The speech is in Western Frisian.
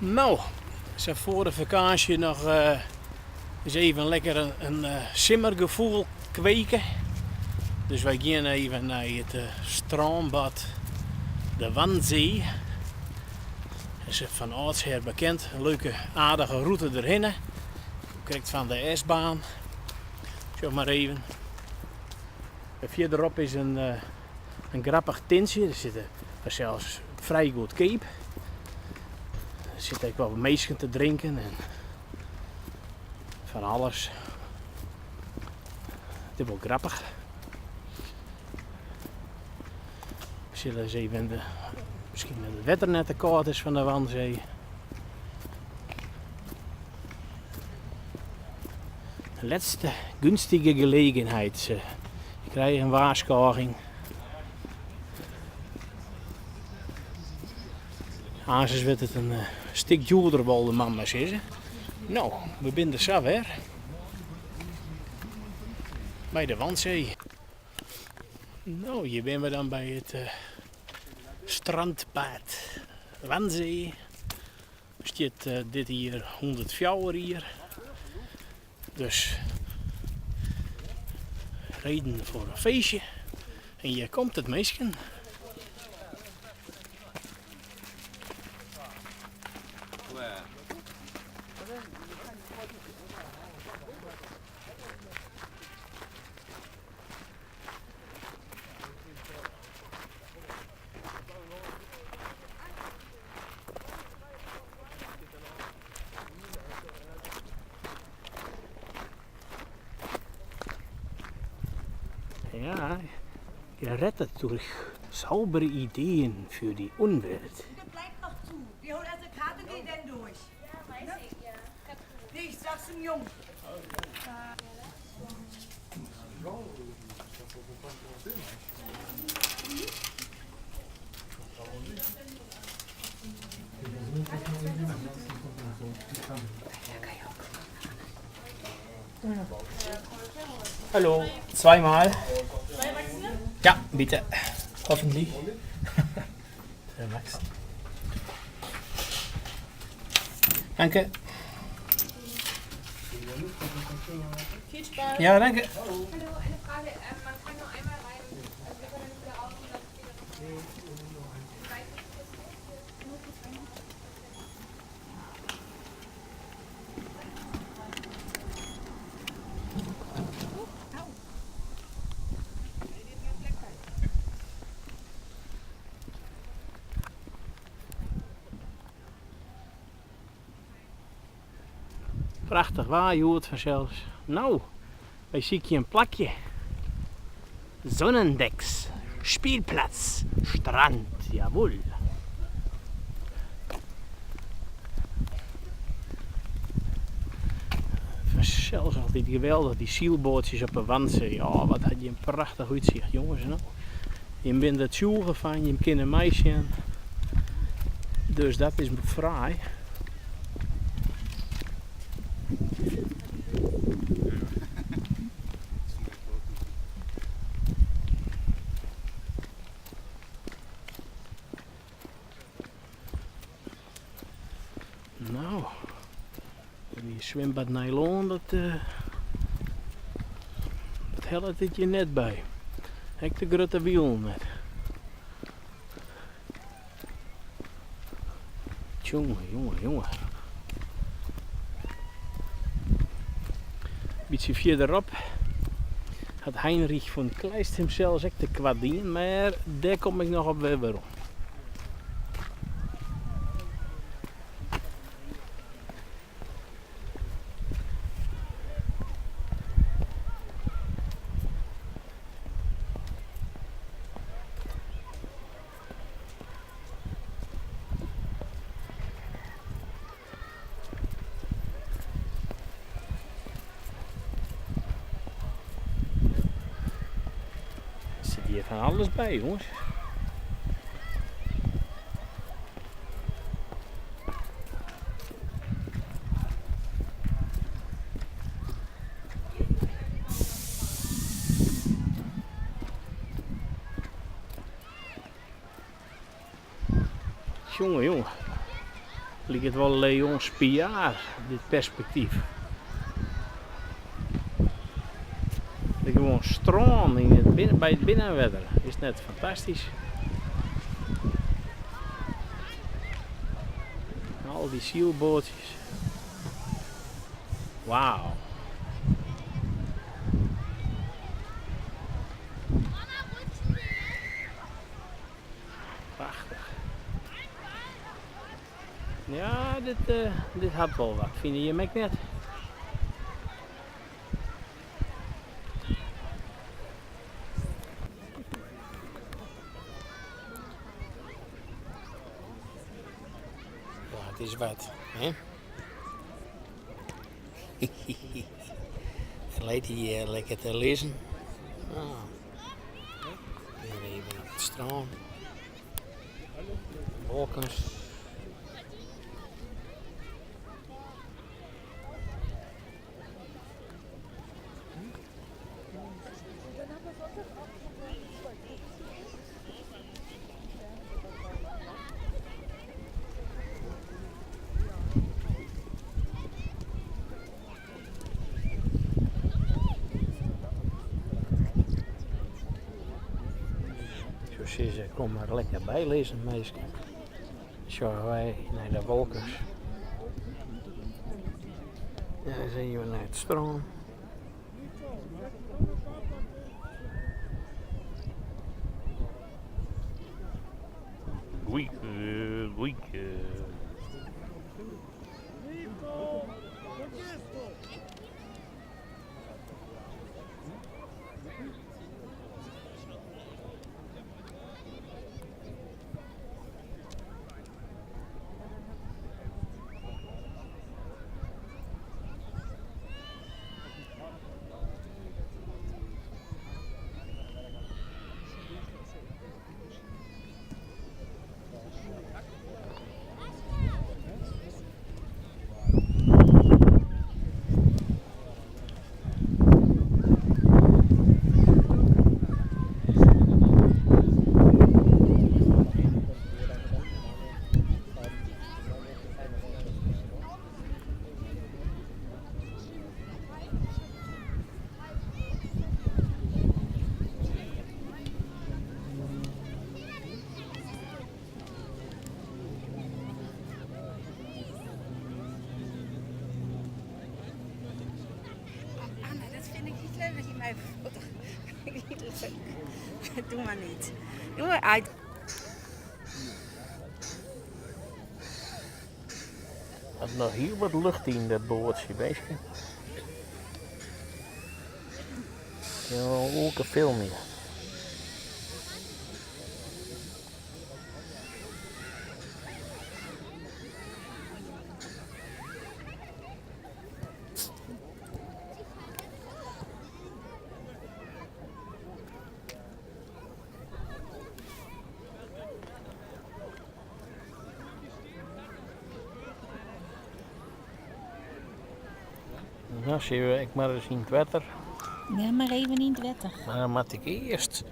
No, sa foar de fakânsje noch ris even lekker in simmergefoel kweke. Dus wy gean even nei it strânbad de Wannsee. Is fan âldsher bekend, in leuke aardige rûte derhinne. Krekt fan de S-baan. Sjoch mar even. Fierderop is in In grappich tintsje, der sitte fansels frij goedkeap. Der sitte ek wol minsken te drinken en fan alles. It is wol grappich. We sille ris even de, miskien dat it wetter net te kâld is fan de Wannsee. Letzte günstige Gelegenheit. Ik krij in warskôging. Aansens wurdt it in stik djoerder, wol de man mar sizze. No, we binne der sa wer. By de Wannsee. No, hjir binne we dan by it strandbad Wannsee. Bestiet dit jier 104 jier. Dus reden foar in feestje. En hjir komt it minsken. Ja, gerettet durch saubere Ideen für die Umwelt. Bleibt noch zu. Wir holen erst eine Karte und gehen dann durch. Ja, weiß ich, ja. Nee, ich sag's dem Jungen. Hallo, zweimal. Ja, bitte. Hoffentlich. Danke. Viel Spaß. Ja, danke. Hallo, eine Frage. Man kann nur einmal rein. Also wir können nicht wieder raus und dann später nochmal rein. Prachtich waar hjoed fansels. No, wy sykje in plakje. Sonnendecks, Spielplatz, Strand, jawol. Fansels altyd geweldich, dy sylboatsjes op de Wannsee. Oh, wat hat dy in prachtich útsicht, jonges. No, jim binne der tsjûge fan, jim kinne meisjen. Dus dat is fraai. No, dy swimbad Nijlân, dat, uh, dat hellet it hjir net by. Ek de grutte wielen net. Tjonge, jonge, jonge. Bytsje fierderop hat Heinrich von Kleist himsels ek tekoart dien, mar dêr kom ik noch op wer werom. Der sit hjir fan alles by, jonges. Jonge, jonge. Liket wol Léon Spillard, dit perspektyf. Der gewoan strân yn it binnen, by it binnenwetter. Is it net fantastysk? Al dy sylboatsjes. Wauw. Prachtich. Ja, dit, eh, dit hat wol wat. Fine jim ek net? Ja, it is wat, hè? Der leit hy lekker te lizzen. Ah. Hjir even op it strân. Wolkens. Ik soe sizze, kom mar lekker bylizzen, minsken. Sjogge wy nei de wolkens. En dan even nei it strân. Goeie, goeie. Anne, dat vind ik niet leuk dat je mij fotografeert. Niet leuk. Doe maar niet. Doe maar uit. Hat noch hiel wat lucht yn dat boatsje, minsken. Kinne we wol oerke filmje. No sille we ek mar ris yn it wetter. Ja, mar even yn it wetter. Mar dan moat ik earst.